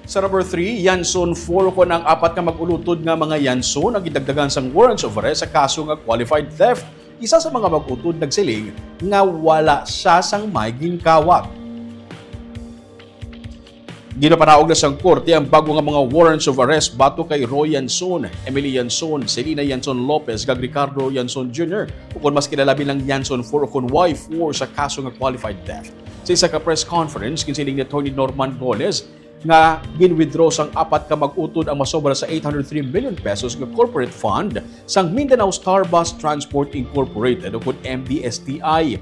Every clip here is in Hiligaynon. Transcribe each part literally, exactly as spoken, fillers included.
Sa number three, Yanson four, kon ang apat ka mag-ulutod nga mga Yanson ang gidagdagan sang warrants of arrest sa kaso nga qualified theft. Isa sa mga mag-utod nagsiling nga wala siya sang may ginkawat. Ginapanaog na sang korte ang bago nga mga warrants of arrest batok kay Roy Yanson, Emily Yanson, Selina Yanson Lopez, kag Ricardo Yanson Junior, ukon mas kilala bilang Yanson four ukon Y four, sa kaso nga qualified theft. Sa isa ka press conference, ginsiling ni Attorney Norman Goles nga gin-withdraw sang apat ka mag-utod ang masobra sa eight hundred three million pesos nga corporate fund sang Mindanao Star Bus Transport Incorporated, ukon M B S T I.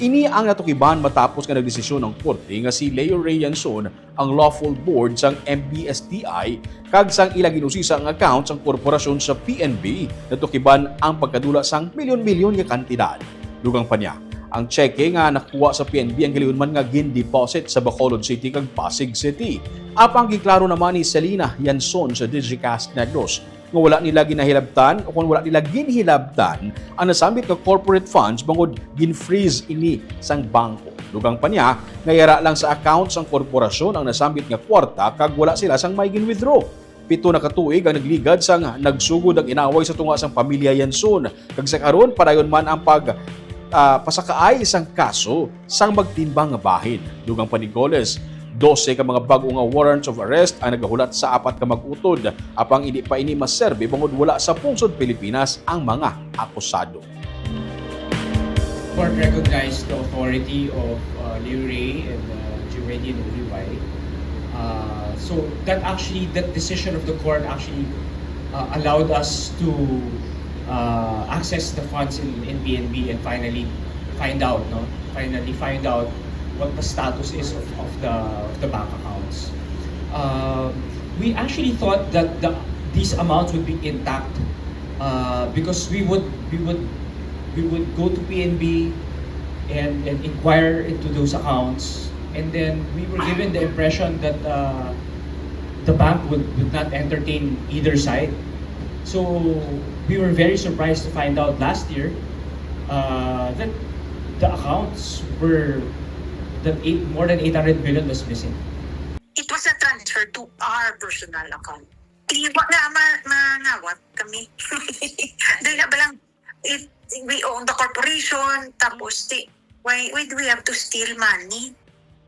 Ini ang natukiban matapos nga nagdesisyon ang korte nga si Leo Ray Yanson ang lawful board sang M B S T I, kag sang ila ginusisa ang account sang korporasyon sa P N B, natukiban ang pagkadula sang milyon-milyon nga kantidad. Dugang pa niya, ang tseke nga nakuha sa P N B ang galingon man nga gin-deposit sa Bacolod City kag Pasig City. Apang ginklaro naman ni Selina Yanson sa Digicast Negros nga wala nila ginahilabtan o kon wala nila ginhilabtan ang nasambit nga corporate funds bangod gin-freeze ini sang bangko. Dugang pa niya nga yara lang sa account sang korporasyon ang nasambit nga kwarta kag wala sila sang may gin-withdraw. Pito na ka tuig ang nagligad sang nagsugod ang inaway sa tunga sang pamilya Yanson, kag sa karon padayon man ang pag, ah, pasakaay sang kaso sang magtimbang nga bahin. Dugang pa ni Goles, dose ka mga bag-o nga warrants of arrest ang nagahulat sa apat ka mag-utod, apang indi pa ini maserbi bangod wala sa pungsod Pilipinas ang mga akusado. Court recognized the authority of uh, Leo Ray and uh, Giovanni and Olivay. Uh, so that actually, that decision of the court actually uh, allowed us to uh, access the funds in, in P N B and finally find out, no? Finally find out what the status is of, of the of the bank accounts. Um, we actually thought that the, these amounts would be intact uh, because we would we would we would go to P N B and, and inquire into those accounts, and then we were given the impression that uh, the bank would, would not entertain either side. So we were very surprised to find out last year uh, that the accounts were that eight, more than eight hundred million was missing. It was a transfer to our personal account. Di ba na ma, mangawat kami? Doon na ba lang, if we own the corporation, tapos di, why, why do we have to steal money?